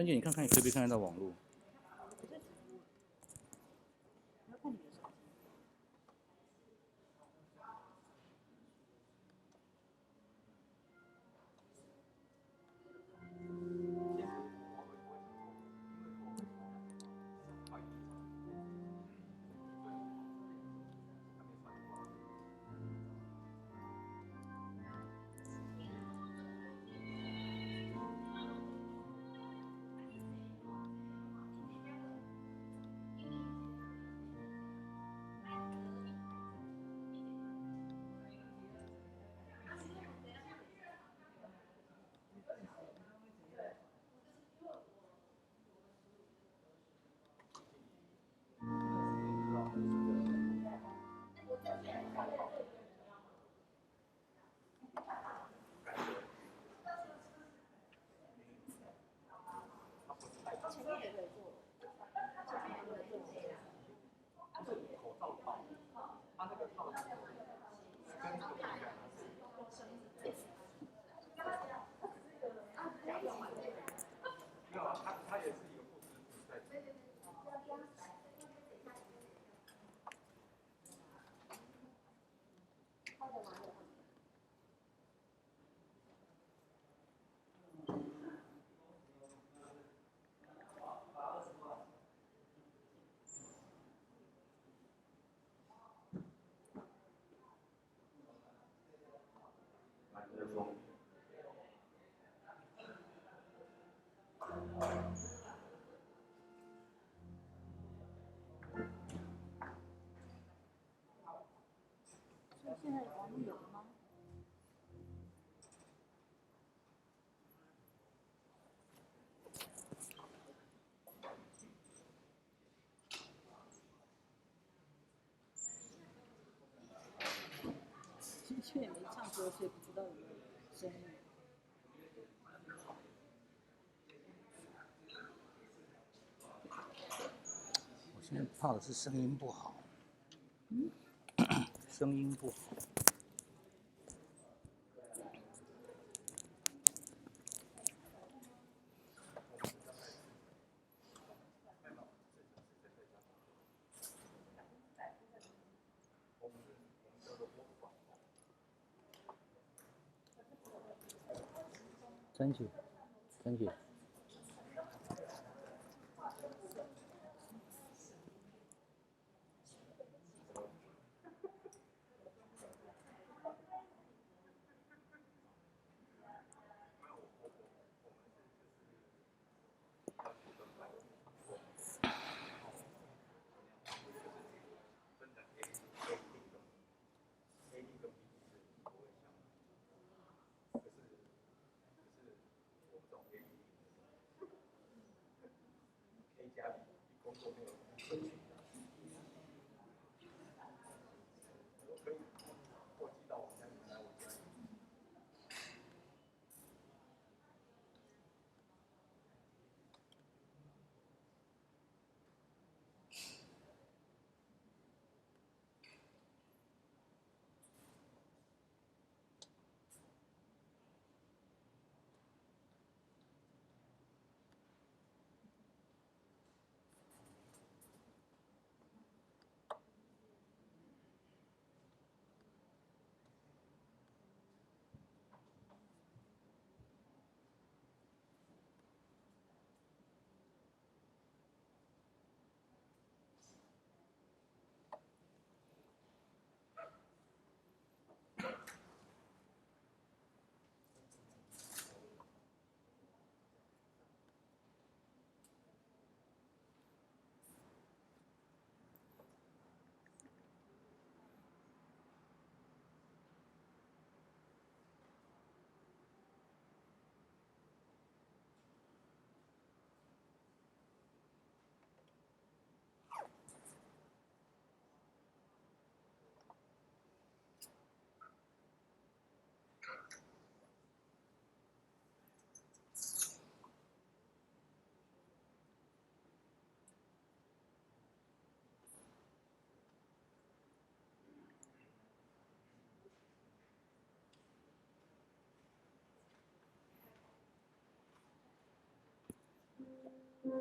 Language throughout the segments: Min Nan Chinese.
丹姐，你看看你可不可以看得到網路？我在直播，你要看你的手機。前面也可以做，前面也可以做。口罩套，它那個套子跟這個不一樣，它是沒有啊，它也是一個不織布在。麥克風。所以現在網路有了嗎？的確也沒唱歌，所以不知道有沒有聲音。我現在怕的是聲音不好。聲音不好。詹姐，詹姐。 A 跟 B 是不會相，可是我們這種 A B 請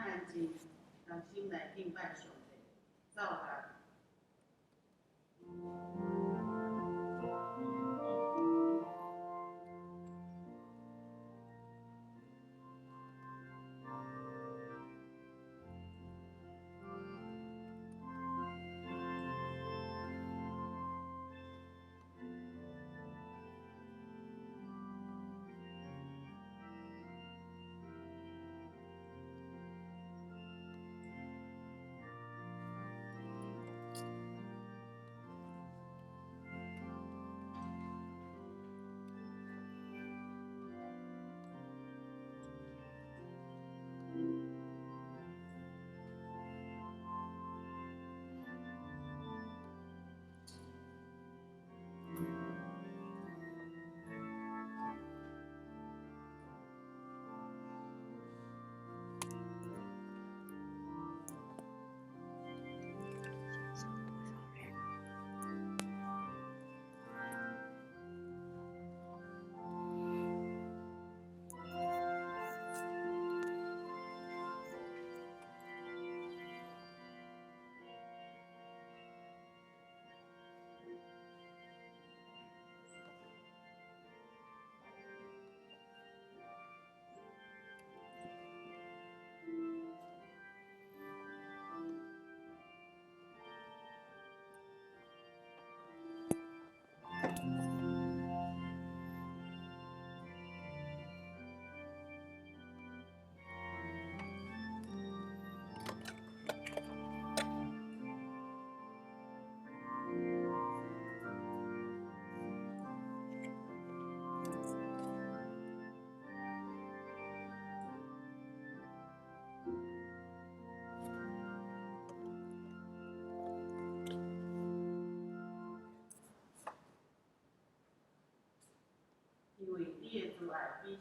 安靜，同心來敬拜上帝。奏樂。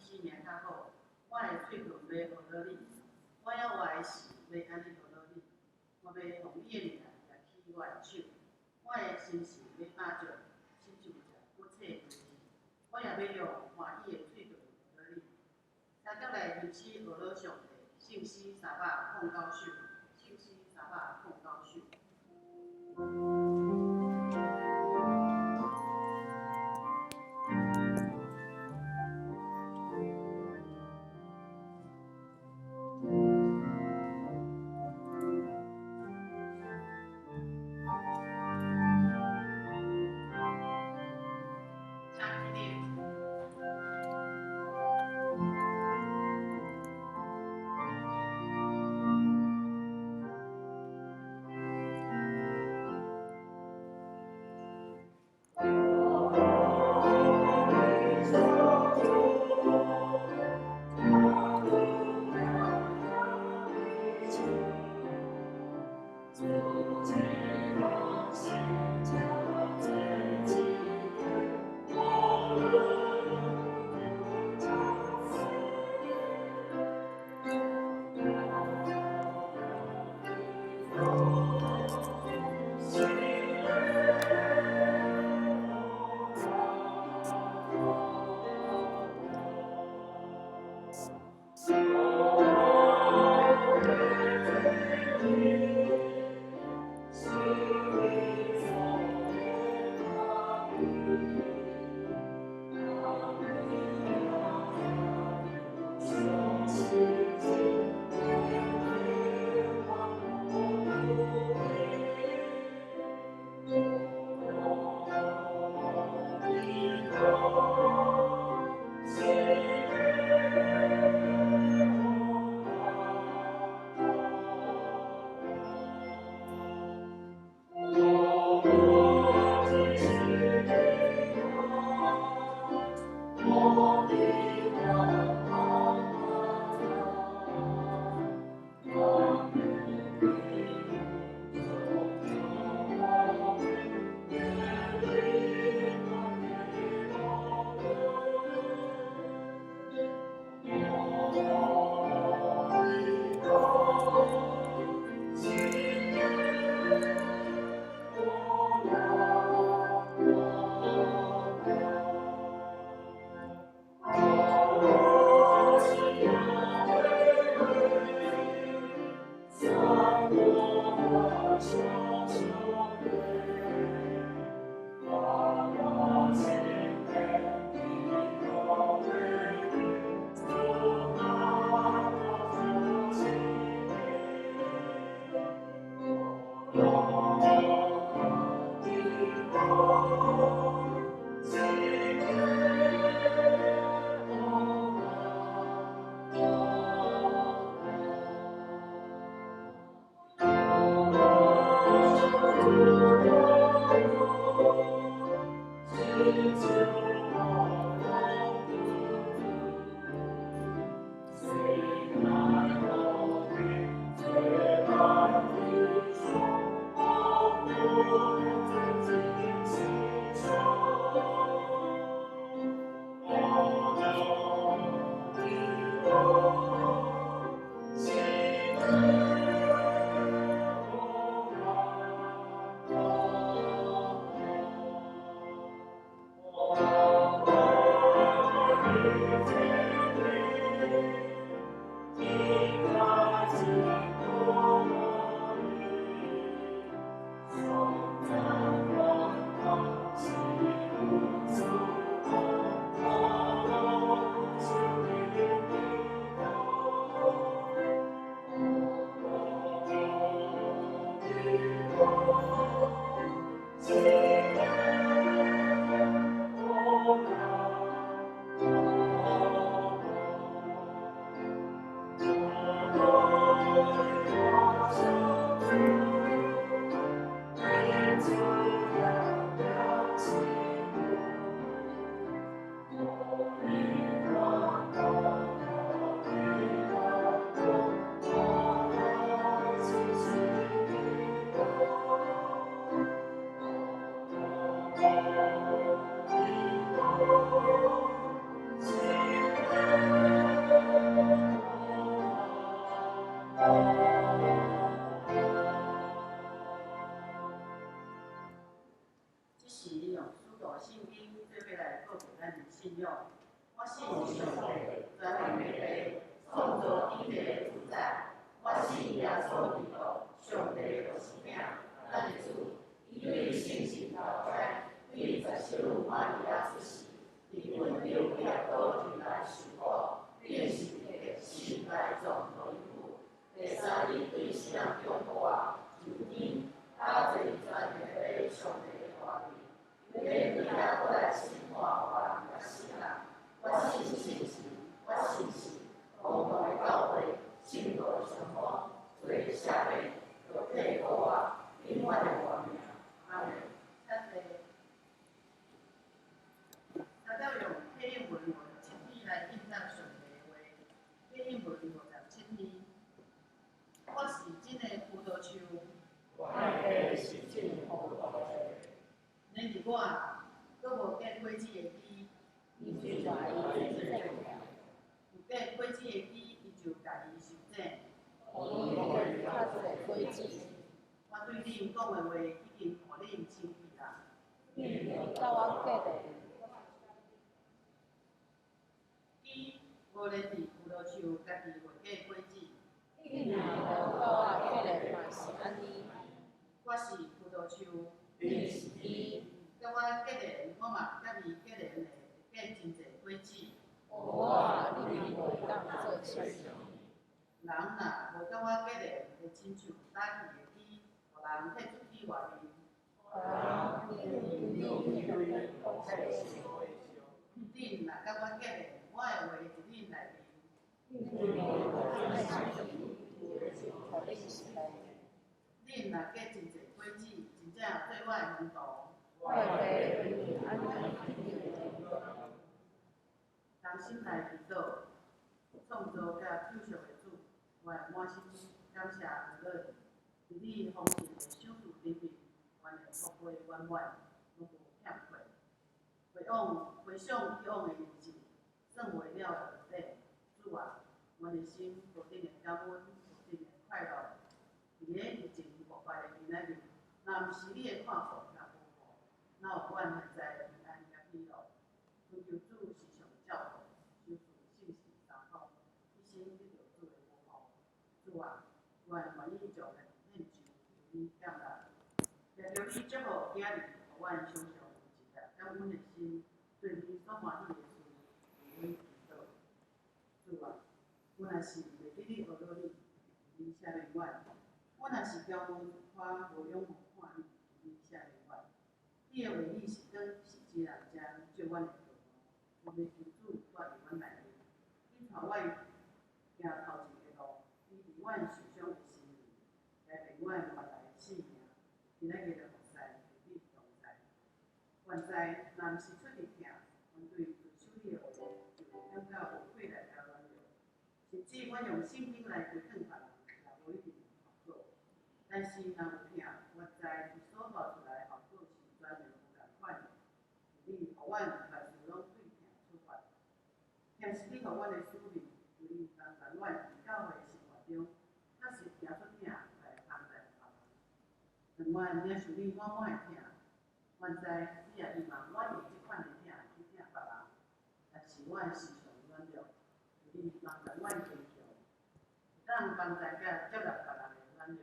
生命較好，我的喙唇欲學落你，我猶活的時欲按呢學落你，我欲奉你的名舉起我的手，我的心神欲飽足，親像食骨脆的雞，我也欲用歡喜的喙唇學落你。三節來吟詩學落上帝，聖詩309首，聖詩309首。請起立。你對聖祝福我，上天，搭坐全能的上帝大位，欲對遐過來審判活人佮死人。我信聖神，我相信公共的教會，聖徒的相通，罪的赦免，肉體的復活，永遠的活命。阿們。請坐。大家用啟應文57篇來應答上帝的話。啟應文57篇，我是真的葡萄樹，我的爸是種葡萄的。連佇我閣無結果子的枝，伊就共伊剪掉。有結果子的枝，伊就共伊修剪。予伊結較濟果子。我對恁講的話已經予恁清氣啦。恁袂佮我結連。枝無連佇葡萄樹，家己袂結果子。恁若無佮我結連嘛是按呢。我是葡萄樹，恁是枝。佮我結連，我嘛佮伊結連的，會結真濟果子。無我，恁袂當做啥物。人若無佮我結連，會親像焦去的枝，予人退出去外面。恁若佮我結連，我的話佇恁內面。恁若結真濟果子，真正做我的門徒。我的爸因為按呢得榮耀。同心來祈禱，創造佮救贖的主，阮滿心感謝謝你。佇你豐盛的賞賜頂面，阮的福杯圓滿，攏無欠缺。回想以往的日子，算袂了的恩典。主啊，阮的心何等的感恩，何等的快樂。佇咧疫情爆發的今仔日，若毋是你的看顧佮保護，哪有阮現在的平安佮喜樂？懇求主時常照顧，賞賜信心相通，一生得著主的保護。主啊，阮願意將家己獻上，求你接納。也求你祝福囝兒，予阮常常有一個感恩的心，做你所歡喜的事，為阮祈禱。主啊，阮若是袂記得學落你，求你赦免阮；阮若是驕傲自誇，無仰望看你，求你赦免阮。你的話語是光，是指南針，照阮的道路。我欲求主住佇阮內面，你帶阮行頭前的路，醫治阮受傷的心靈，改變阮原來的性命。今仔日的服侍，與你同在。原知若毋是出佇疼，阮對遵守你的話，就會感覺無氣力佮軟弱。甚至阮用聖經來規勸別人，也無一定有效果。但是若有疼，我知伊所帶出來的效果是全然無仝款的。求你予阮凡事攏對疼出發。疼是你予阮的使命，求你幫助阮佇教會生活中，確實行出疼來幫助別人。當阮領受你滿滿的疼，阮知你也希望阮用這款的疼去疼別人，但是阮時常軟弱，求你幫助阮堅強，會當幫助佮接納別人的軟弱。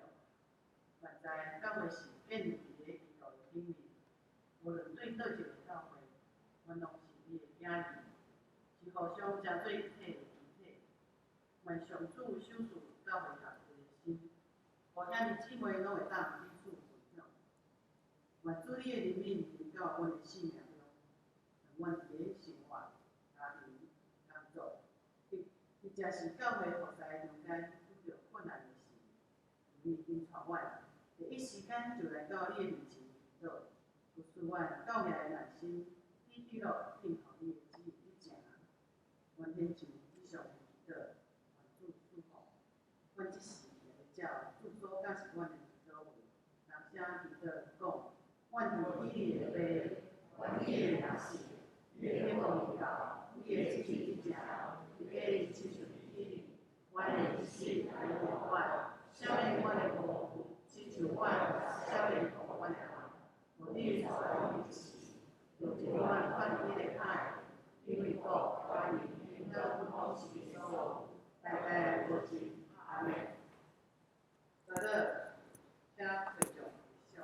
原知教會是建立佇咧基督的頂面，無論對佗一个教會，阮攏是你的囝兒，是互相成做一體的肢體。願上主賞賜教會合一的心，予兄弟姊妹攏會當彼此分享。願主你的憐憫臨到阮的生命中，讓阮佇咧生活、家庭、工作，或者是教會服侍中間拄著困難的時，求你引帶阮，第一時間就來到你的面前祈禱，求賜阮教命的耐心，喜喜樂等候你的旨意成。阮獻上以上的祈禱，願主賜福。阮這時來照主所教示阮的祈禱文，同聲祈禱講：阮佇你的父，願你的名聖，你的國臨到，你的旨意成，如果親像佇天，阮的一生來予阮，赦免阮的過誤，親像阮赦免負阮的人，無你帶阮入試，就救阮脫離彼个歹，因為國、權勢、榮耀攏是你所有，代代無盡。阿們。得了，請隨眾回想。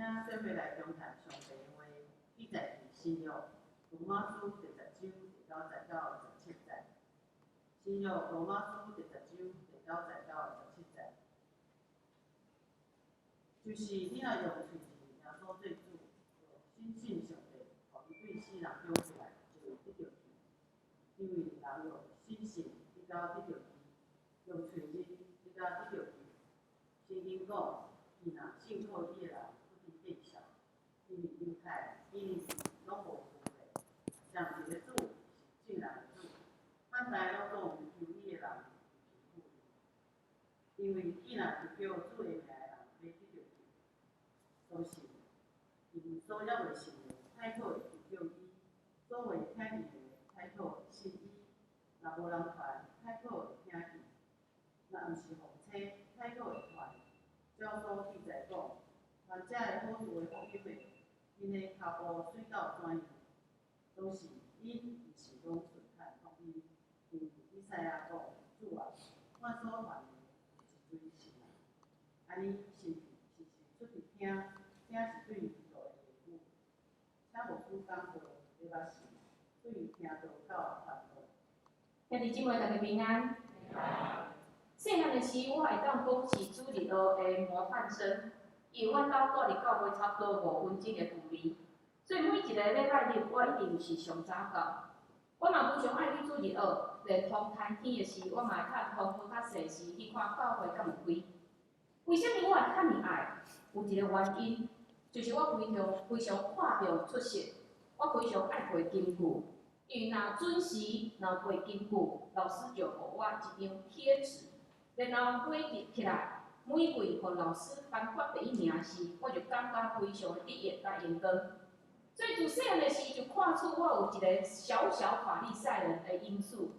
請做伙來中談上帝的話，記載佇新約羅馬書第十章第九節到十七節。新約羅馬書第十章第九節到十七節，就是你若用喙認耶穌做主，用心信上帝，予伊對死人中起來，就會得著救。因為人用心信，直到得著義；用喙認，直到得著救。聖經講，伊若信靠伊的人，不致變笑。因為猶太、希利尼攏無區別，上一個主是眾人的主，萬代攏總求伊的人有貧富。因為既若得叫主的名的人，欲得著救，都是𪜶所猶未信的，太好會得叫伊；所未聽見的，太好會信伊。若無人傳，太好會聽見；若毋是奉差，太好會傳。照所記載講，傳這个好事的福音的，𪜶的跤步媠到怎樣，都是𪜶毋是攏順看福音。因為以賽亞講：主啊，我所傳的有一陣信啊。按呢，信是是出佇聽，聽是對道的話語。請牧師講道，禮拜四對聽道到傳道。兄弟姊妹，大家平安。細漢的時，我會當講是主日學的模範生，因為阮兜蹛佇教會差不多5分鐘的距離，所以每一个禮拜日我一定是上早到。我嘛非常愛去主日學，連風颱天的時，我嘛會趁風雨較細時去看教會敢有開。為啥物我會遐爾愛？有一個原因，就是我非常非常看重出席，我非常愛背金句。因為若準時若背金句，老師就予我一張貼紙，然後每日起來，每季予老師頒發第一名時，我就感覺非常的得意佮榮光。所以自細漢的時就看出我有一個小小法利賽人的因素，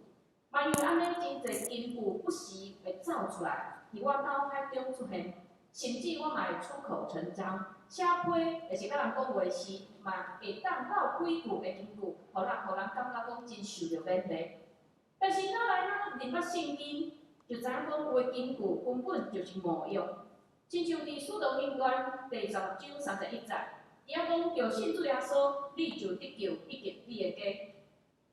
嘛因為按呢真濟金句不時會走出來，佇我腦海中出現，甚至我嘛會出口成章，寫批或是佮人講話時，嘛會當落幾句的金句，予人感覺講真受著勉勵。但是後來咱認捌聖經，就知影講有的金句根本就是誤用。親像佇使徒行傳第16章31節，佇遐講著信主耶穌，你就得救，以及你的家。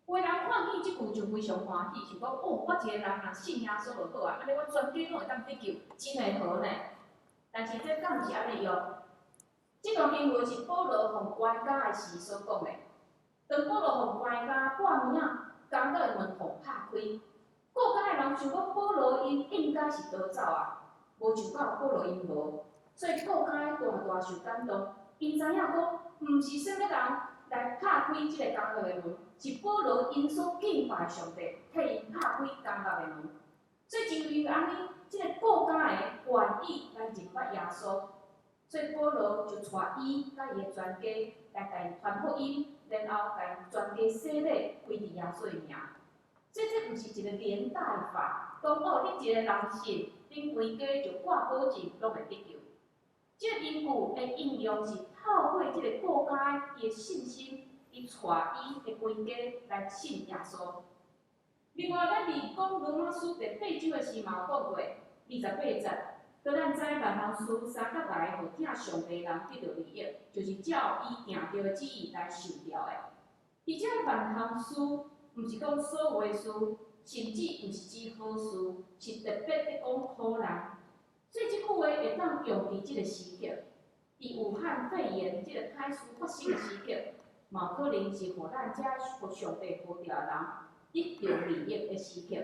有的人看見這句就非常歡喜，想講哦，我一个人若信耶穌就好啊，按呢我全家攏會當得救，真會好呢。但是這敢毋是按呢用？這段經文是保羅予關監的時所講的。當保羅予關監半暝仔，監獄的門予拍開，顧監的人想講保羅𪜶應該是逃走啊，無想到保羅𪜶無，所以顧監的大大受感動。𪜶知影講，毋是啥物人來拍開這个監獄的門，是保羅𪜶所敬拜的上帝替𪜶拍開監獄的門。所以就因為按呢，這个顧監的願意來認捌耶穌，所以保羅就帶伊佮伊的全家來共𪜶傳福音，然後共𪜶全家洗禮，歸佇耶穌的名。所以這毋是一個連帶法，講哦，你一個人信，恁規家就掛保證攏會得救。這個根據的應用是透過這個顧監伊的信心，伊帶伊的規家來信耶穌。另外，咱佇講羅馬書第八章的時嘛有講過，28節，當咱知萬項事相佮來，予疼上帝的人得著利益，就是照伊定著的旨意來受召的。佇這萬項事，毋是講所有的事，甚至毋是指好事，是特別咧講苦難。所以這句話會當用佇這個時刻，佇武漢肺炎這個歹事發生的時刻，嘛有可能是予咱這予上帝呼召的人得著利益的時刻。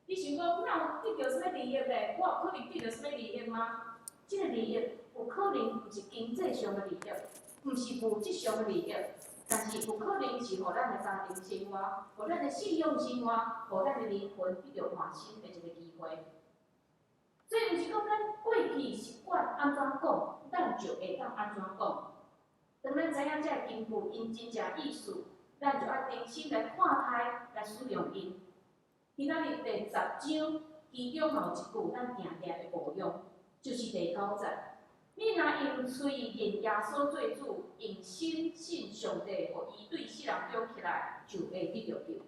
你想講，哪有得著啥物利益咧？我有可能得著啥物利益嗎？這個利益有可能毋是經濟上的利益，毋是物質上的利益，但是有可能是予咱的家庭生活、予咱的信仰生活、予咱的靈魂得著換新的一個機會。所以毋是講咱過去習慣按怎講，咱就會當按怎講。當咱知影這个金句𪜶真正意思，咱就愛重新來看待、來使用𪜶。今仔日第十章其中嘛有一句咱定定會誤用，就是第九節。你若用喙認耶穌做主，用心信上帝，予伊對死人中起來，就會得著救。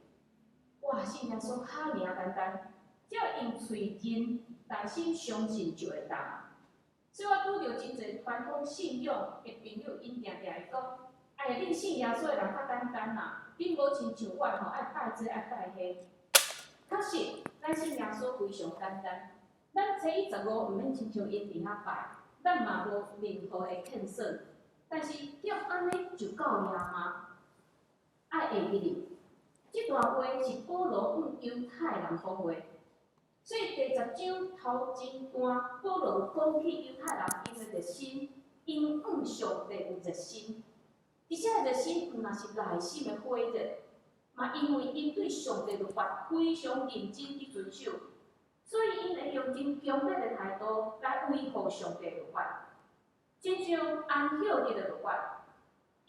哇，信耶穌較爾簡單，只要用喙認，內心相信就會當。所以我拄著真濟傳統信仰的朋友，𪜶定定會講：哎呀，恁信耶穌的人較簡單啦，恁無親像阮吼，愛拜這愛拜彼。確實，咱信耶穌非常簡單。咱初一十五毋免親像𪜶佇遐拜，咱嘛無任何的欠損。但是，叫按呢就夠了嗎？愛會記得，這段話是保羅向猶太人講話，所以第十章頭前段，保羅有講起猶太人𪜶的熱心，𪜶向上帝有熱心，而這個熱心毋但是內心的火熱，嘛因為𪜶對上帝律法非常認真佇遵守，所以𪜶會用真強烈的態度來維護上帝律法，親像安息日的律法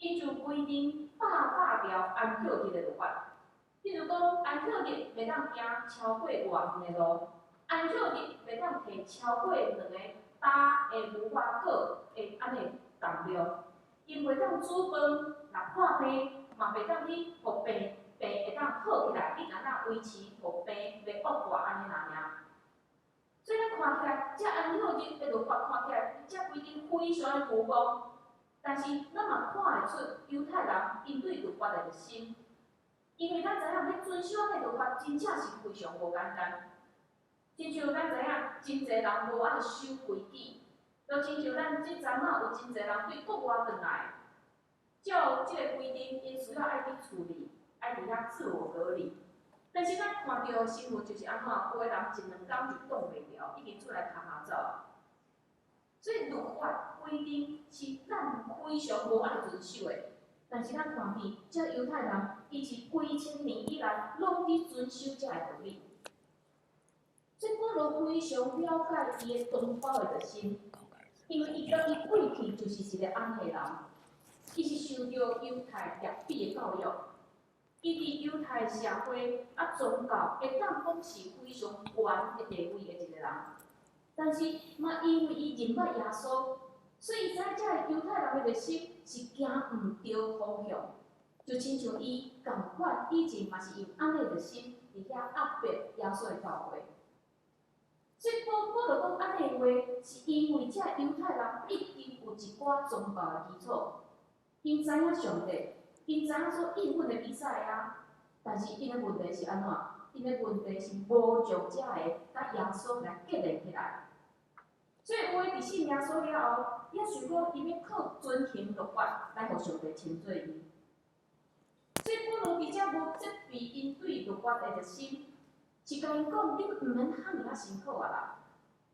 ，𪜶就規定百百條安息日的律法。譬如講，安息日袂當行超過偌遠的路，安息日袂當提超過兩個擔的無花果的按呢重量，𪜶袂當煮飯，若破病嘛袂當去予病病會當好起來，你若若維持予病袂惡化按呢爾爾。所以咱看起來，這安息日的律法看起來，這規定非常的粗暴，但是咱嘛看會出猶太人𪜶對律法的熱心。因為咱知影欲遵守按呢律法，真正是非常無簡單。親像咱知影，真濟人無愛守規矩，就親像咱這陣仔有真濟人對國外轉來，照這個規定，𪜶需要愛佇厝裡，愛佇遐自我隔離。但是咱看著的新聞就是按怎，有的人一兩工就擋袂牢，已經出來趴趴走。所以律法規定是咱非常無愛遵守的。但是咱看見，這猶太人，伊是幾千年以來，攏佇遵守這個道理。所以保羅非常了解伊的同胞的熱心，因為伊講伊過去就是一個按呢的人，伊是受著猶太拉比的教育，伊佇猶太社會啊宗教會當講是非常懸的地位的一個人。但是嘛，因為伊認捌耶穌，所以伊知這個猶太人的熱心是行毋著方向，就親像伊仝款以前嘛是用按呢熱心佇遐壓迫耶穌的教會。所以保保羅講按呢的話，是因為這猶太人已經有一寡宗教的基礎，𪜶知影上帝，𪜶知影所應允的彌賽亞，但是𪜶的問題是按怎？𪜶的問題是無將這个佮耶穌來結連起來。所以有的佇信耶穌了後，也想講伊欲靠遵行律法來予上帝稱做義。所以保羅佇遮無責備𪜶對律法的熱心，是共𪜶講，恁毋免遐爾仔辛苦啊啦，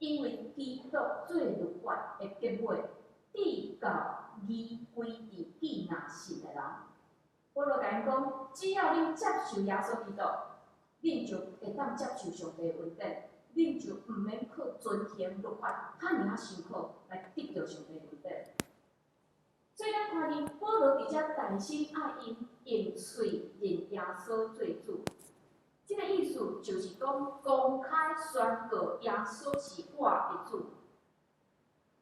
因為基督做律法的結尾，至到義歸佇見納信的人。保羅共𪜶講，只要恁接受耶穌基督，恁就會當接受上帝的恩典，恁就毋免靠遵行律法遐爾仔辛苦來得著上帝的恩典。所以咱看見保羅佇遮重申愛𪜶用喙認耶穌做主，這個意思就是講公開宣告耶穌是我的主。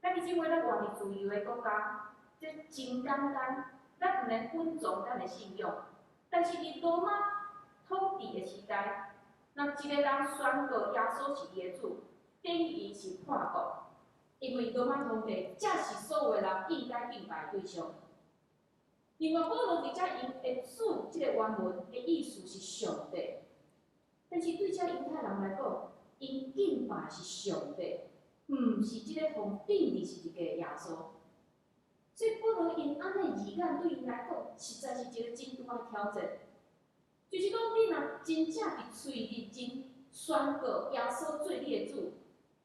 咱認為咱活佇自由的國家，這真簡單，咱毋免隱藏咱的信仰。但是佇羅馬統治的時代，若一個人宣告耶穌是伊的主，等於是叛國，因為羅馬皇帝才是所有的人應該敬拜的對象。另外，保羅佇遮用的主這個原文的意思是上帝，但是對這猶太人來講，𪜶敬拜是上帝，毋是這個予釘佇十字架的耶穌。所以保羅用按呢字眼對𪜶來講，實在是一個真大的挑戰。就是講，你若真正佇喙認真宣告耶穌做你的主，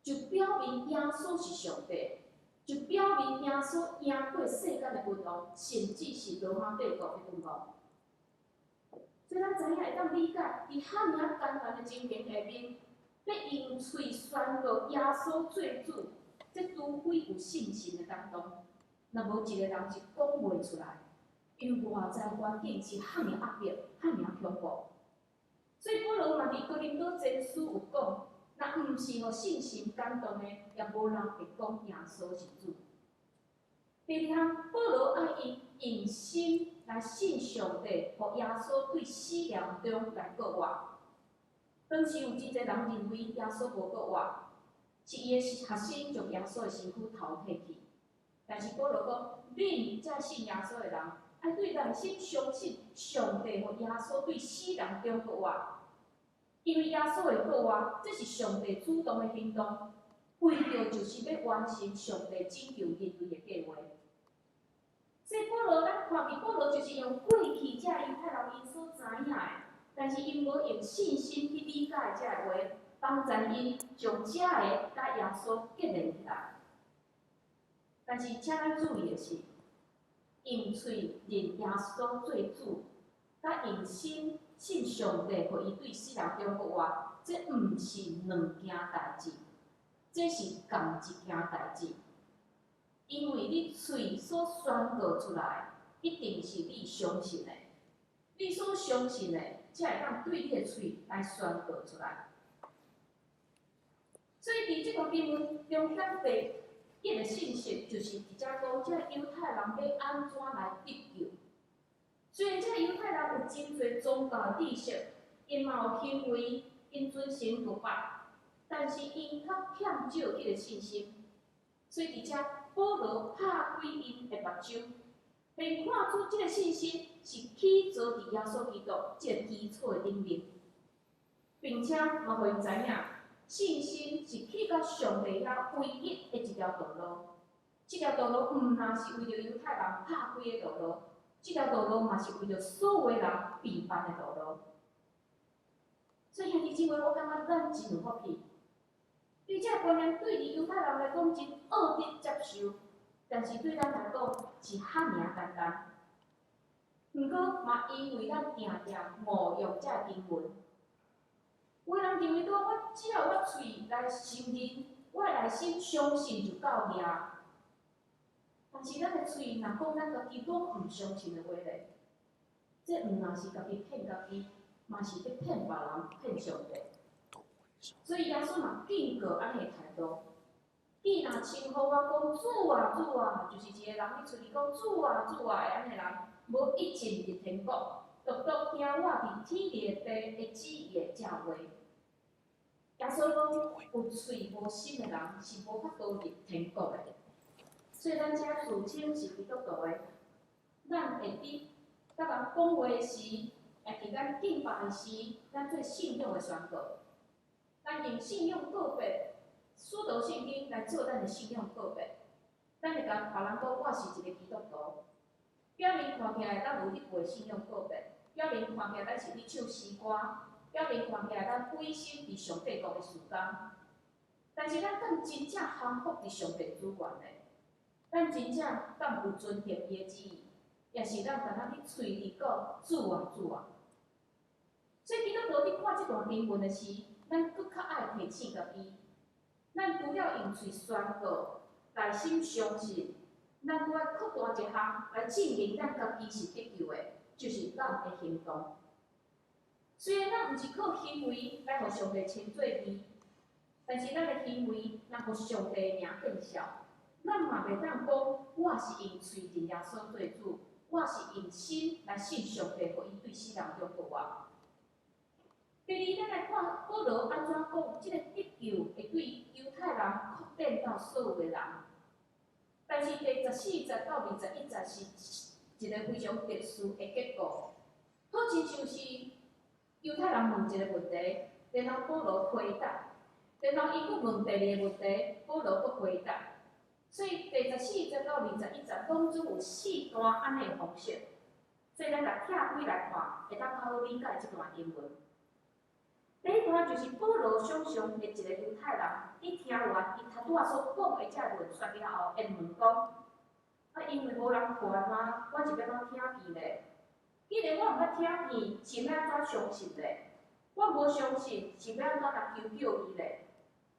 就表明耶穌是上帝，就表明耶穌贏過世間的君王，甚至是羅馬帝國的君王。所以咱知影會當理解，佇遐爾仔艱難的情形下面，欲用喙宣告耶穌做主，這除非有聖神的感動，若無一個人是講袂出來，因為外在環境是遐爾壓迫、遐爾恐怖。所以保羅嘛佇哥林多前書有講，若毋是予聖神感動的，也無人會講耶穌是主。第二項，保羅愛𪜶用心來信上帝，予耶穌對死人中來復活。當時有真濟人認為耶穌無復活。是伊的學生將耶穌的身軀偷提去。但是保羅講，恁這信耶穌的人，愛對內心相信上帝予耶穌對死人中復活，因為耶穌會復活，這是上帝主動的行動，為著就是欲完成上帝拯救人類的計劃。所以保羅，咱看見保羅就是用過去這猶太人𪜶所知影的，但是𪜶無用信心去理解這个話，幫助𪜶將這个佮耶穌結連起來。但是，請咱注意的是，用喙認耶穌做主，佮用心信上帝予伊對死人中復活，這毋是兩件代誌，這是仝一件代誌。因為你喙所宣告出來，一定是你相信的，你所相信的，才會當對你的喙來宣告出來。所以，佇這段經文中間第一个信息，就是佇遮講，這猶太人欲按怎來得救？雖然這猶太人有真濟宗教的知識，𪜶嘛有行為，𪜶遵行律法，但是𪜶較欠少彼个信心。所以佇遮保羅拍開𪜶的目睭，予𪜶看出這个信心是起造佇耶穌基督這个基礎的頂面，並且嘛予𪜶知影，信心是去到上帝遐唯一的一條道路。這條道路毋但是為著猶太人拍開的道路，這條道路嘛是為著所有人備辦的道路。所以兄弟姊妹，我感覺咱真有福氣。因為這個觀念對佇猶太人來講真惡得接受，但是對咱來講是遐爾簡單。毋過嘛，因為咱定定誤用這個經文，有的人認為講，我只要我喙來承認，我內心相信就夠爾。但是咱的喙若講咱家己攏毋相信的話咧，這毋但是家己騙家己，嘛是佇騙別人、騙上帝。所以耶穌嘛警告按呢的態度。你若稱呼我講主啊主啊，就是一個人佇喙裡講主啊主啊的按呢人，無一進入天國，獨獨聽我佇天裡的父的旨意的這話。耶穌講，有喙無心的人是無法度入天國的。所以咱這自稱是基督徒的，咱會佇佮人講話時，也佇咱敬拜時，咱做信仰的宣告。咱用信仰告白，使徒信經來做咱的信仰告白。咱會共別人講，我是一个基督徒。表面看起來，咱有佇背信仰告白；表面看起來，咱是佇唱詩歌；表面看起來，咱委身佇上帝國的事工。但是，咱敢真正降服佇上帝主權呢？咱真正敢有遵行伊的旨意？抑是咱干焦佇喙裡講主啊主啊？所以基督徒佇看這段經文的時，咱閣較愛提醒家己：咱除了用喙宣告、內心相信，咱閣愛擴大一項來證明咱家己是得救的，就是咱的行動。雖然咱毋是靠行為來予上帝稱做義，但是咱的行為若予上帝的名見笑，咱嘛袂當講我是用喙認耶穌做主，我是用心來信上帝，予伊對死人中復活。第二，咱來看保羅按怎講，這个得救會對猶太人擴展到所有的人。但是第十四節到21節是一个非常特殊的結果，好親像是猶太人問一个問題，然後保羅回答，然後伊閣問第二个問題，保羅閣回答。所以第十四節到21節攏總有四段按呢的方式，所以咱共拆開來看，會當較好理解這段經文。第一段就是保羅想象的一個猶太人，佇聽完伊頭拄仔所講的這個論說了後，會問講：啊，因為無人傳啊，我是欲按怎聽見咧？既然我毋捌聽見，是欲按怎相信咧？我無相信，是欲按怎來求救伊咧？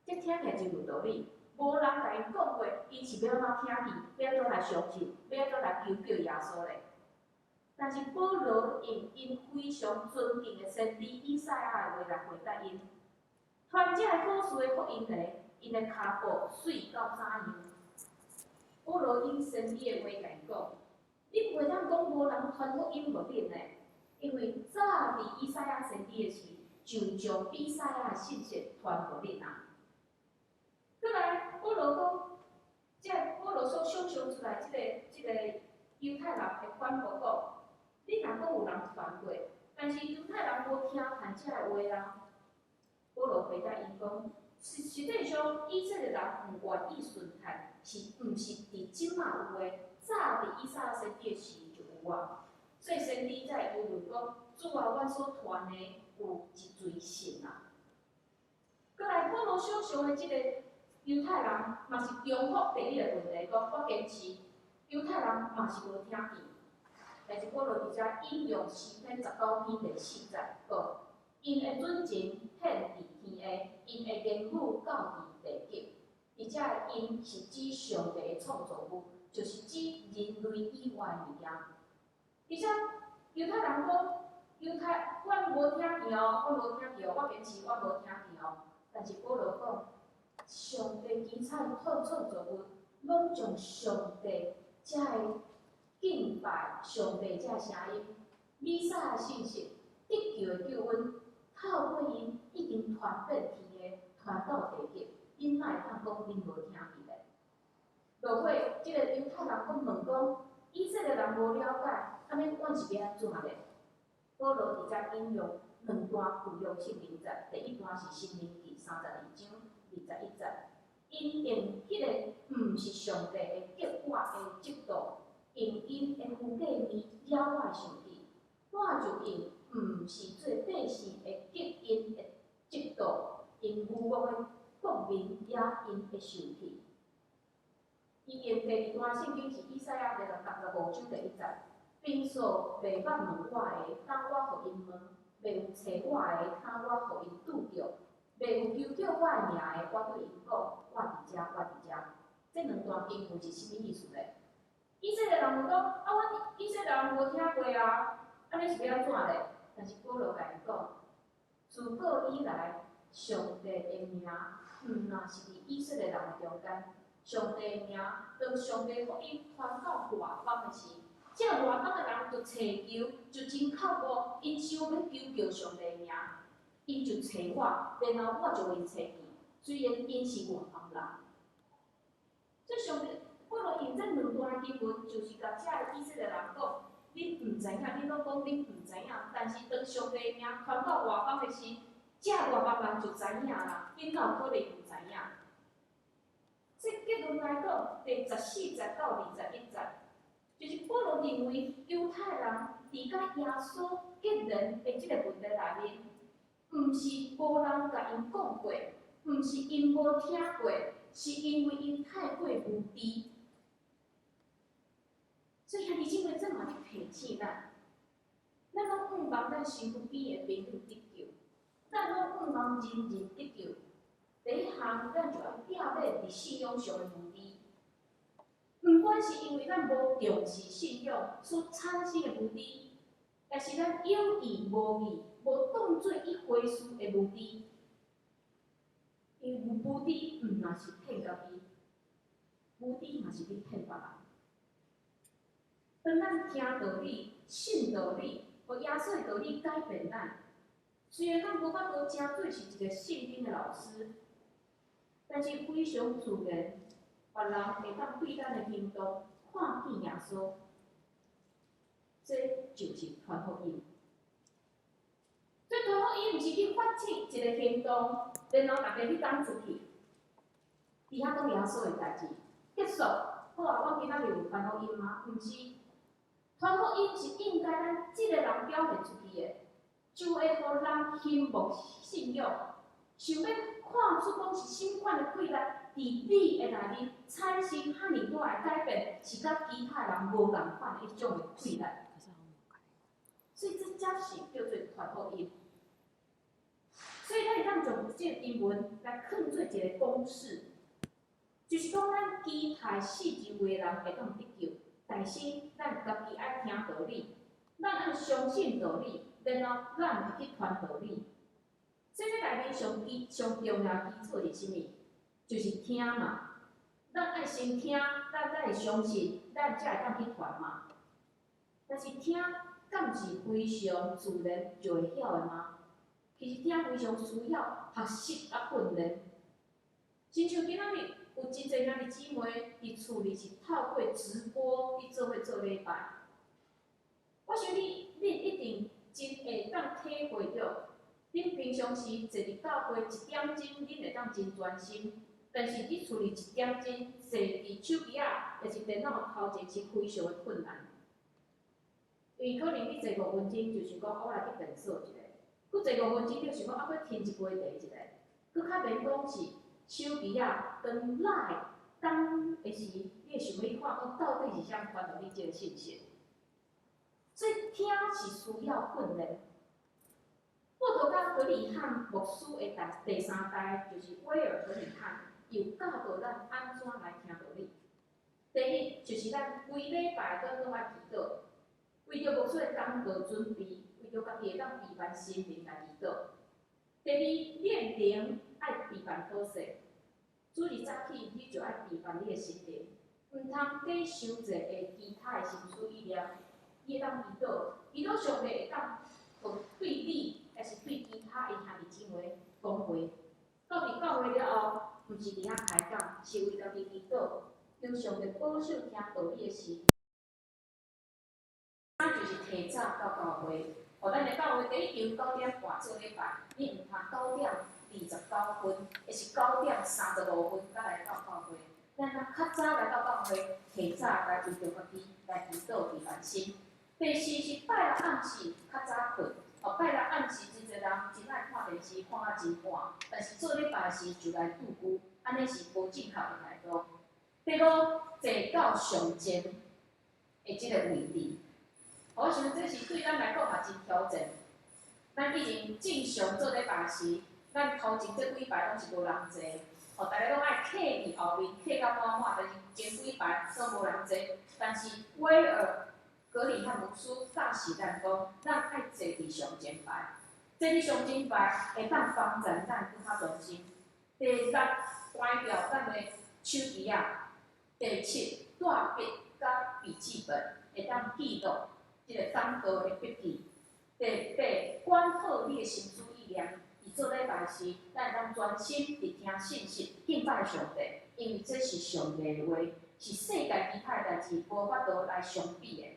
這聽起來真有道理。無人共𪜶講過，𪜶是欲按怎聽見，欲按怎來相信，欲按怎來求救耶穌咧？但是保羅用𪜶非常尊敬的先知以賽亞的話來回答𪜶：傳這个好事的福音咧，𪜶的跤步媠到怎樣？保羅用先知的話共𪜶講：你袂當講無人傳福音予恁咧，因為早佇以賽亞先知的時，就將以賽亞的信息傳予恁啊。閣羅講，這保羅所想象出來這個猶太人會反駁講，你若講有人傳過，但是猶太人無聽見這个話啊。保羅回答𪜶講，實際上以色列人毋願意順趁，是毋是佇這馬有的？早佇以賽亞先知的時就有啊。所以先知才會疑問講，主啊，阮所傳的有一錘信啊。閣來，保羅想象的這個猶太人，嘛是重複第一個問題，講我堅持猶太人嘛是無聽見。但是保羅佇遮引用詩篇19篇第4節，講𪜶的準繩顯佇天下，𪜶的言語到佇地極。佇遮的𪜶是指上帝的創造物，就是指人類以外的物件。佇遮猶太人講，猶太，阮無聽見哦，阮無聽見哦，我堅持我無聽見哦。但是保羅講，上帝精彩創造物，攏將上帝遮的敬拜上帝遮的聲音，彌賽亞信息，得救的救恩，透過𪜶已經傳遍天下，傳到地極。恁哪會當講恁無聽見咧？落尾，這個猶太人閣問講，以色列人無了解，按呢阮是欲按怎咧？保羅佇遮引用兩段舊約聖經節，第一段是申命記32章21節，𪜶用彼个毋是上帝的激我的嫉妒，用𪜶的虛假面惹我生氣，我就用毋是做百姓的激𪜶的嫉妒，用愚妄的國民惹𪜶的生氣。伊用第二段聖經是以賽亞65章第1節，平素袂捌問我的，當我予𪜶問；袂有揣我的，通我予𪜶拄著；袂有求叫我的名的，我對𪜶講，我佇遮，我佇遮。這兩段經文是啥物意思咧？以色列人問講，啊，阮以色列人無聽過啊，按呢是欲按怎咧？但是保羅共𪜶講，自古以來，上帝的名毋若是佇以色列人的中間，上帝的名，當上帝福音傳到外邦的時，這外邦的人就揣求，就真渴慕，𪜶想欲求著上帝的名，𪜶就揣我，然後我就予𪜶揣見。雖然𪜶是外邦人，這上帝保羅用這兩段經文，就是共這个以色列人講：恁毋知影，恁攏講恁毋知影，但是當上帝的名傳到外邦的時，這外邦人就知影啦。恁哪有可能毋知影？這結論來講，第14節到21節，就是保羅認為猶太人佇佮耶穌結連的這个問題內面，毋是無人共𪜶講過，毋是𪜶無聽過，是因為𪜶太過無知。所以兄弟姊妹，這嘛咧提醒咱，咱攏向望咱身軀邊的朋友得救，咱攏向望人人得救。第一項，咱就愛避免佇信仰上的無知。毋管是因為咱無重視信仰所產生的無知，抑是咱有意無意無當做一回事的無知。因為無知毋若是騙家己，無知嘛是咧騙別人。當咱聽道理、信道理，予耶穌的道理改變咱，雖然咱無法度成做是一個聖經的老師，但是非常自然，別人會當對咱的行動看見耶穌，這就是傳福音。這傳福音毋是去發起一個行動，然後大家去等出去，佇遐講耶穌的代誌，結束。好啊，阮今仔日有傳福音嗎？毋是，傳福音是應該咱這個人表現出去的，就會予人興慕信仰，想欲看出講是啥物款的氣力，佇你的內面產生遐爾大的改變，是佮其他人無仝款的彼種的氣力。所以這才是叫做傳福音。所以咱會當將這個經文來囥做一個公式，就是講咱期待四周圍的人會當得救，但是咱家己愛聽道理，咱愛相信道理，然後咱會去傳道理。這個內面上重要的基礎是啥物？就是聽嘛。咱愛先聽，咱才會相信，咱才會當去傳嘛。但是聽，敢是非常自然就會曉的嗎？其實聽非常需要學習佮訓練。親像今仔日，有真濟兄弟姊妹佇厝裡是透過直播佇做伙做禮拜。我想你，恁一定真會當體會著，恁平常時坐佇教會一點鐘，恁會當真專心，但是佇厝裡一點鐘坐佇手機仔，抑是電腦頭前是非常的困難。因為可能你坐五分鐘就想講，我來去便所一下，閣坐五分鐘就想講，啊，閣添一杯茶一下，閣較免講是手機仔當 LINE 當的時，你會想欲去看講到底是啥傳予你這个信息。所以聽是需要訓練。報道家葛理翰牧師的第三代，就是威爾葛理翰，有教導咱按怎來聽道理。第一，就是咱規禮拜都攏愛祈禱，為著牧師的講道準備，為著家己會當預備心靈來祈禱。第二，你的靈愛備辦好勢，主日早起你就愛備辦你的心靈，毋通加傷濟的其他的心思意念。你會當祈禱，祈禱上帝會當予對你，抑是對其他的兄弟姊妹講話。到佇教會了後，毋是佇遐開講，是為家己祈禱，求上帝保守聽道理的時。三就是提早到教會，予咱的教會第一場9點半做禮拜，你毋通9點29分，抑是9點35分才來到教會。咱若較早來到教會，提早來為著家己來祈禱預備心。第四是拜六暗時較早睏，哦，拜六暗時真濟人真愛看電視，看啊真晚，但是做禮拜時就來拄久，按呢是無正確的態度。第五，坐到上前的這个位置，我想這是對咱來講嘛真挑戰。咱以前正常做禮拜時，咱頭前這幾排攏是無人坐，哦，逐个攏愛客佇後面，客甲滿滿，但是前幾排攏無人坐。但是威爾葛理翰牧師教示咱講，咱愛坐佇上前排，坐佇上前排會當幫助咱閣較專心。第六，關掉咱的手機仔。第七，帶筆佮筆記本，會當記錄這个講道的筆記。第八，管好你的心思意念，佇做禮拜時，咱會當專心佇聽信息，敬拜上帝，因為這是上帝的話，是世界其他的代誌無法度來相比的。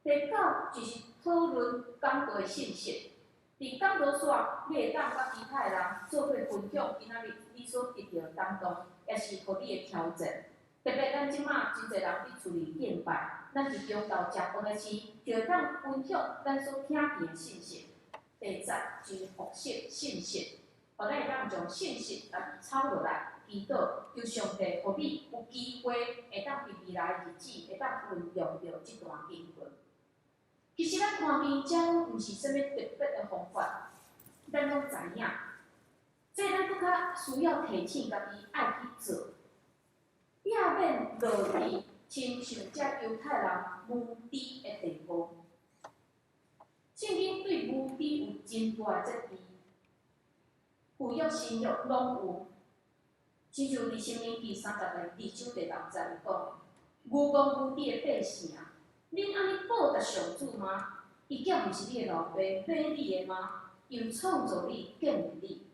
第九，就是討論講道的信息。佇講道煞，你會當佮其他的人做伙分享今仔日你所得著的感動，抑是予你的挑戰。特別咱這馬真濟人佇厝裡敬拜，咱佇中晝食飯的時，就會當分享咱所聽見的信息。第十，就是復習信息，予咱會當將信息家己抄落來，祈禱求上帝予你有機會會當佇未來日子會當運用著這段經文。其實咱看見這毋是啥物特別的方法，咱攏知影。所以咱閣較需要提醒家己愛去做，避免落佇親像這猶太人無知的地步。聖經對無知有真大的責備，舊約、新約攏有。親像佇申命記32章第六節有講，愚戇無知的百姓啊，恁按呢報答上主嗎？伊敢毋是你的老爸，買你的嗎？又創造你，建立你。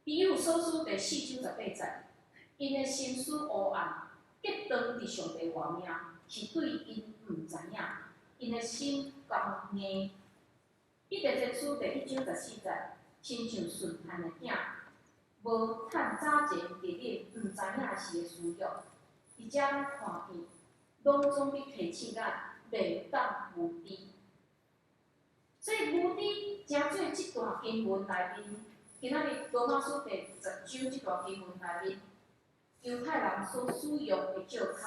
以弗所書第四章18節，𪜶的心思烏暗，結斷佇上帝外面，是對𪜶毋知影，𪜶的心剛硬。彼得前書第一章14節，親像順漢的囝，無趁早前佇恁毋知影時的私欲，佇遮咱看見，攏總佇提醒咱袂當無知。所以無知成做這段經文內面，今仔日羅馬書第十章這段經文內面，猶太人所使用的借口，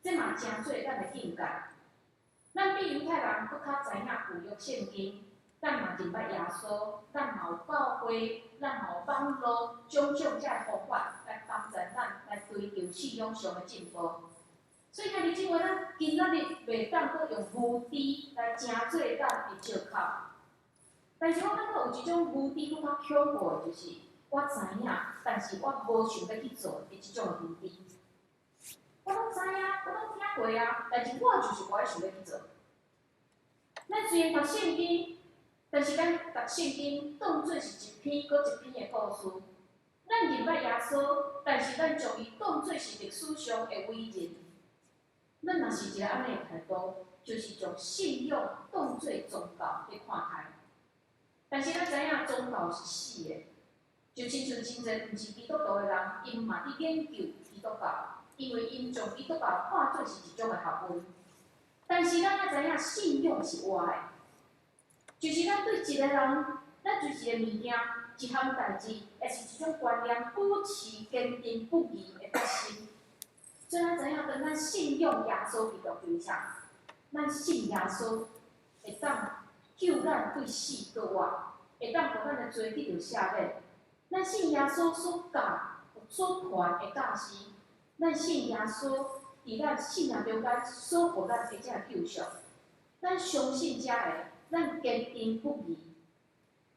這嘛成做咱的鏡鑑。咱比猶太人閣較知影舊約聖經，咱嘛認捌耶穌，咱嘛有教會，咱嘛有網路，種種這个方法來幫助咱來追求信仰上的進步。所以兄弟姊妹，咱今仔日袂當閣用無知來成做咱的借口。但是我感覺有一種無知閣較恐怖的，就是我知影，但是我無想欲去做的這種無知。我攏知影，我攏聽過啊，但是我就是無愛想欲去做。咱雖然讀聖經，但是咱讀聖經當做是一篇閣一篇的故事。咱認捌耶穌，但是咱將伊當做是歷史上的偉人。咱若是一个按呢的態度，就是將信仰當做宗教咧看待。但是咱知影宗教是死的，就親像真濟毋是基督徒的人，𪜶嘛佇研究基督教，因為𪜶將基督教看做是一種的學問。但是咱愛知影信仰是活的，就是咱對一个人，咱對一个物件、一項代誌，抑是一種觀念，保持堅定不移的決心。所以咱知影，當咱信仰耶穌基督就是啥？咱信耶穌會當救咱對死閣活，會當予咱的罪得著赦免。咱信耶穌所教、所傳的教示，咱信耶穌佇咱生命中間所予咱的這个救贖，咱相信這个，咱堅定不移。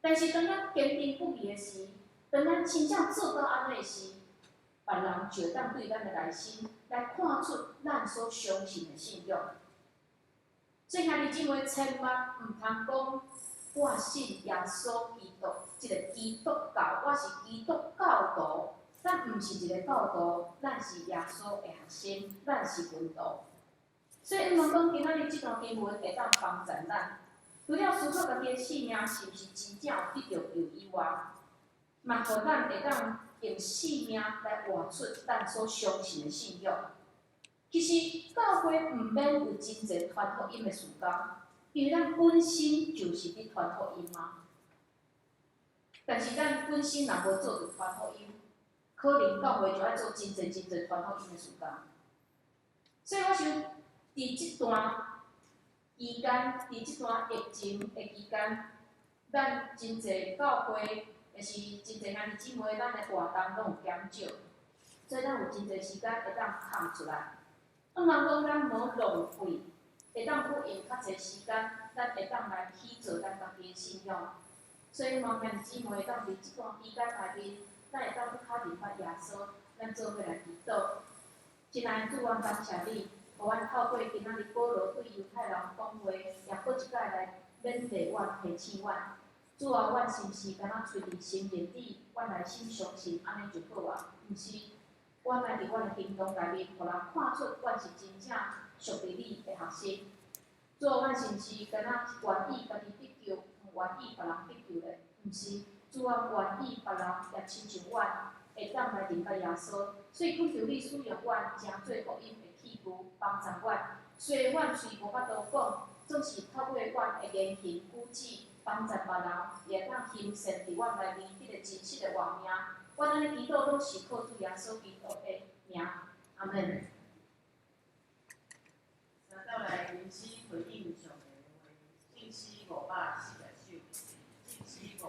但是當咱堅定不移的時，當咱真正做到按呢的時，別人就會當對咱的內心來看出咱所相信的信仰。所以兄弟姊妹，千萬毋通講我信耶穌基督，這个基督教，我是基督教徒。咱毋是一个教徒，咱是耶穌的學生，咱是門徒。所以，毋通講今仔日這段經文會當幫助咱，除了思考家己的性命是毋是真正有得著救以外，嘛予咱會當用性命來活出咱所相信的信仰。其實教會毋免有真濟傳福音的事工，因為咱本身就是佇傳福音啊。但是咱本身若無做著傳福音，可能教會就愛做真濟真濟傳福音的事工。所以我想，佇這段期間，佇這段疫情的期間，咱真濟教會，抑是真濟兄弟姊妹，咱的活動攏有減少，所以咱有真濟時間會當空出來。毋通講咱無浪費，會當閣用較濟時間，咱會當來去做咱家己的信仰。所以，望兄弟姊妹會當佇這段期間內面，咱會當閣較認捌耶穌，咱做伙來祈禱。親愛的主，阮感謝你，予阮透過今仔日保羅對猶太人講話，也閣一擺來勉勵阮、提醒阮。主啊，阮是毋是敢若揣佇心認你，阮內心相信，按呢就好啊？毋是，阮愛佇阮的行動內面，予人看出阮是真正屬佇你的學生。主啊，阮是毋是敢若願意家己得救，毋願意別人得救咧？毋是，主啊，願意別人也親像阮，會當來認捌耶穌。所以懇求你使用阮，成做福音的器具，幫助阮。雖然阮喙無法度講，總是透過阮的言行舉止，幫助別人，也會當行善佇阮內面彼個真實的活命。阮按呢祈禱，攏是靠主耶穌基督的名。阿門。三道來吟詩回應上帝的話，聖詩540首，聖詩540首。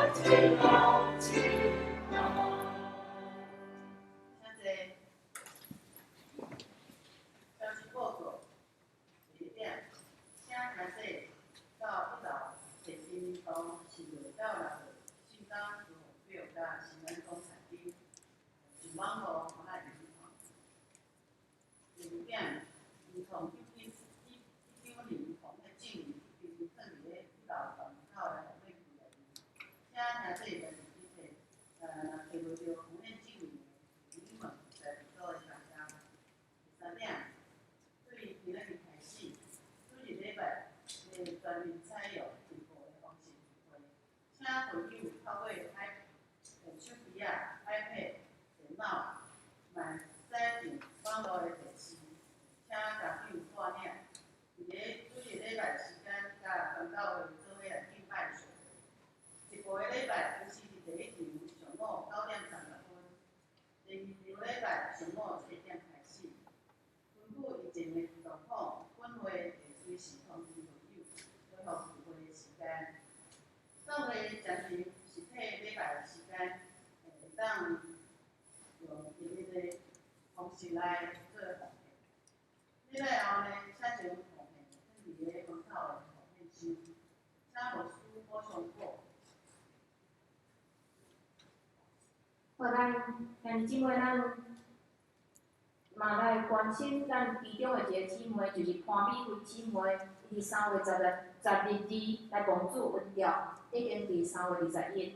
請坐。消息報告，第一點，請開始到一樓提真堂12到6號信工出戶表佮新安講菜單，上網路予咱入去看。第二點，自從1919年防疫證明彼陣囥佇咧一樓大門口來予買起來，召奉献证明的会友们来祈祷的大家。第三点，对今仔日开始，主日礼拜会全面采用直播的方式聚会，请会友透过 i 手机仔、iPad、电脑，嘛会使上网路的电视，请家长带领，伫咧主日礼拜时间，佮全教会做伙来敬拜上帝。直播的礼拜开始伫第一场上午9点30分，第二场礼拜上午11点开始。根据疫情的状况，本会会随时通知会友恢复聚会的时间。教会暂时实体礼拜的时间，会当用今日的方式来做奉献。礼拜后呢，请将奉献放伫咧门口的奉献箱，请牧师补充讲。好，咱兄弟姊妹，咱嘛来关心咱其中的一个姊妹，就是潘美惠姊妹，伊伫3月10日来望主恩召，已经伫3月21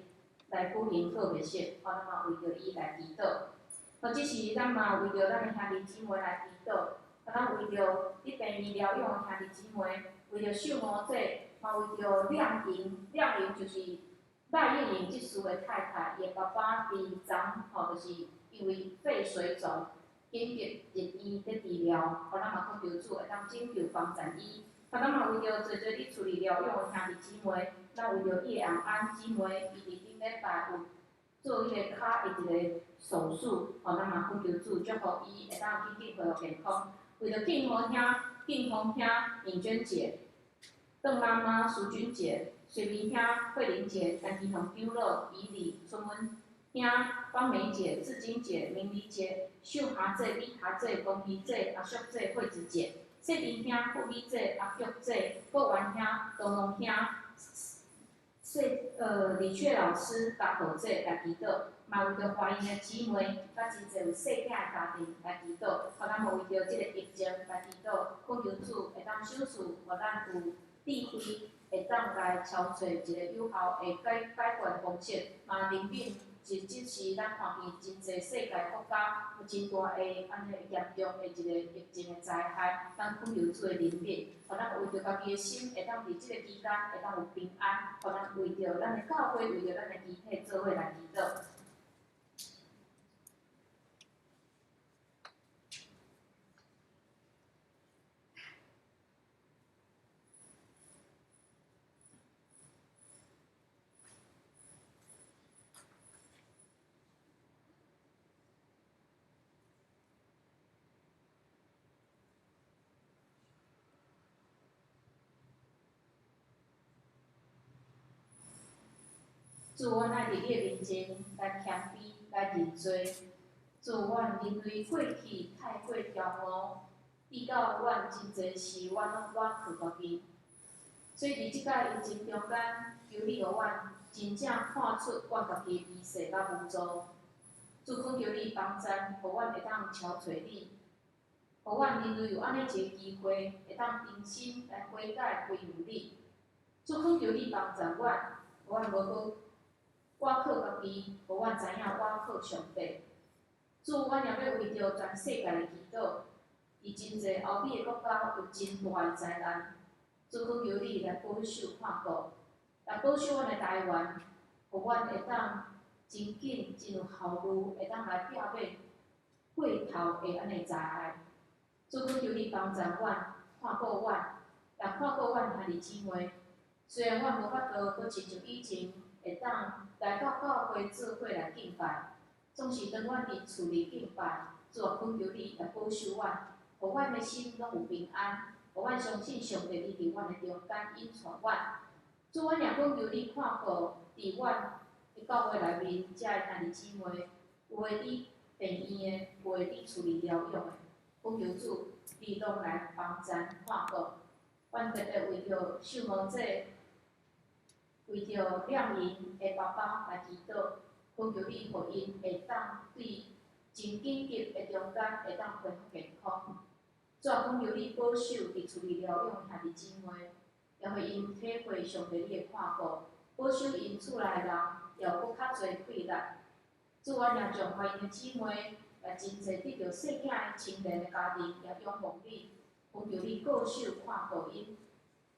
来举行告别式，好，咱嘛为著伊来祈祷。好，这时咱嘛为著咱的兄弟姊妹来祈祷，啊，咱为著伫病院疗养的兄弟姊妹，为著秀娥姐，嘛为著亮莹，亮莹就是赖燕莹执事的太太，伊的爸爸伫昨吼，就是因为肺水肿，紧急入院伫治疗，予咱嘛恳求主会当拯救帮助伊。啊，咱嘛为著济济伫厝里疗养的兄弟姊妹，咱为著叶红安姊妹，伊伫顶礼拜有做彼个跤的一个手术，予咱嘛恳求主祝福伊会当紧紧恢复健康。为著敬和兄、敬峰兄、尹娟姐、邓妈妈、淑君姐、水明兄、慧玲姐、陈其宏长老、以礼、春文兄、芳梅姐、志晶姐、明丽姐、秀霞姐、李霞姐、龚皮姐、阿淑姐、惠子姐、谢林兄、傅美姐、阿玉姐、郭元兄、东龙兄、李雀老师、嘉豪姐来祈祷，嘛为著怀孕的姊妹，佮真济有细囝的家庭来祈祷，予咱嘛为著这个疫情来祈祷，恳求主会当赏赐，予咱有智慧，会当来筹措一个有效的解决的方式，嘛怜悯这这时咱看见真济世界国家有真大的按呢严重的一个疫情的灾害，咱恳求主的怜悯，予咱为著家己的心会当伫这个期间会当有平安，予咱为著咱的教会，为著咱的肢体做伙来祈祷。主，阮爱伫你的面前来谦卑，来认罪。主，阮认为过去太过骄傲，以到阮真济事，阮拢倚靠家己。所以伫这摆疫情中间，求你予阮真正看出阮家己的微细佮无助。主，恳求你帮赞，予阮会当超揣你，予阮认为有按呢一个机会，会当重新来悔改归向你。主，恳求你帮赞阮，予阮无阁倚靠家己，予阮知影倚靠上帝。主，阮也欲为著全世界来祈祷，伫真济欧美的国家有真大的灾难，主恳求你来保守看顾，来保守阮的台湾，予阮会当真紧、真有效率，会当来避免过头的按呢灾害。主恳求你帮助阮，看顾阮，也看顾阮兄弟姊妹。虽然阮无法度阁亲像以前会当来到教会做伙来敬拜，总是当阮伫厝里敬拜，主啊，恳求你来保守阮，予阮的心拢有平安，予阮相信上帝你伫阮的中间引带阮。主，阮也恳求你看顾伫阮的教会内面遮的兄弟姊妹，有的伫病院的，有的伫厝里疗养的，恳求主你拢来帮赞看顾。阮特别为著秀娥姐，为著亮莹的爸爸来祈祷，恳求你予𪜶会当对真紧急的中间会当恢复健康。主啊，恳求你保守伫厝里疗养的兄弟姊妹，也予𪜶体会上帝你的看顾，保守𪜶厝内人也有阁较济气力。主，阮也将怀孕的姊妹，也真济得著细囝的亲人的家庭，也仰望你，恳求你顾守看顾𪜶。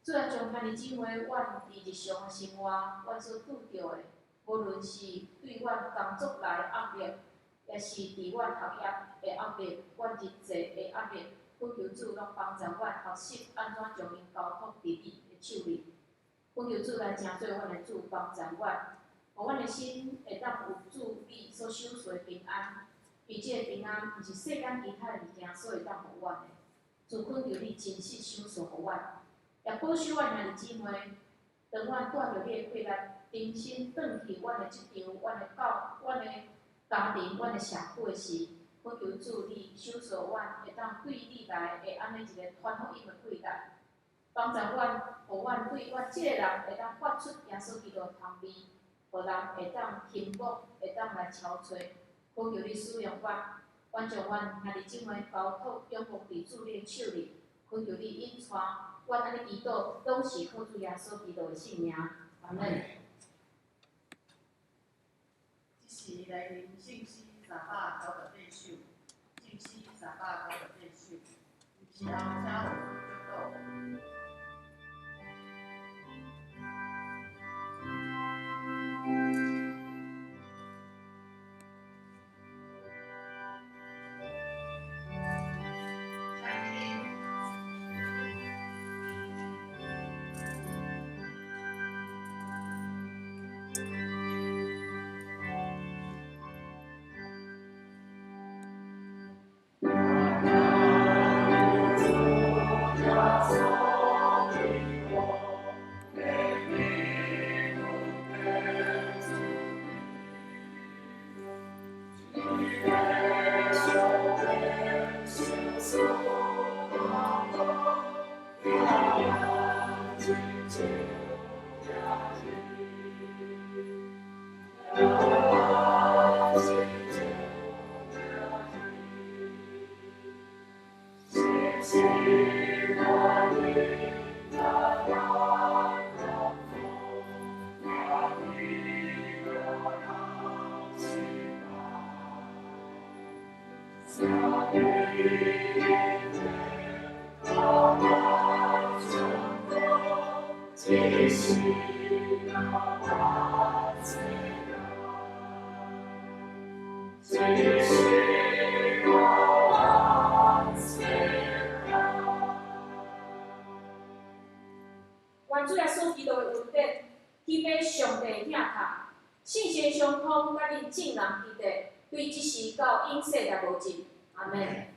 主啊，将兄弟姊妹，阮伫日常的生活，阮所拄著的，无论是对阮工作内的压力，抑是伫阮学业的压力，阮人际的压力，恳求主拢帮助阮学习按怎将𪜶交托伫你的手里。恳求主来成做阮的主，帮助阮，予阮的心会当有主你所赏赐的平安。因为这个平安，毋是世间其他的物件所会当予阮的。主恳求你真实赏赐予阮，也保守阮兄弟姊妹。当阮带著你的气力，重新转去阮的职场、阮的教、阮的家庭、阮的社区的时，恳求主你赏赐阮，会当对你来的按呢一个传福音的气力，帮助阮，予阮对阮这个人会当发出耶稣基督的香味，予人会当倾慕，会当来敲揣。恳求你使用阮，阮将阮兄弟姊妹交托仰望伫主你的手里，恳求你引带阮按呢祈祷，拢是靠主耶稣基督的圣名，阿们。这时来吟圣诗398首，圣诗398首，时候请牧师祝祷。愿主耶稣基督的恩典，天父上帝疼疼，圣神相通，佮恁众人彼得，对这时到永世来无尽。阿们。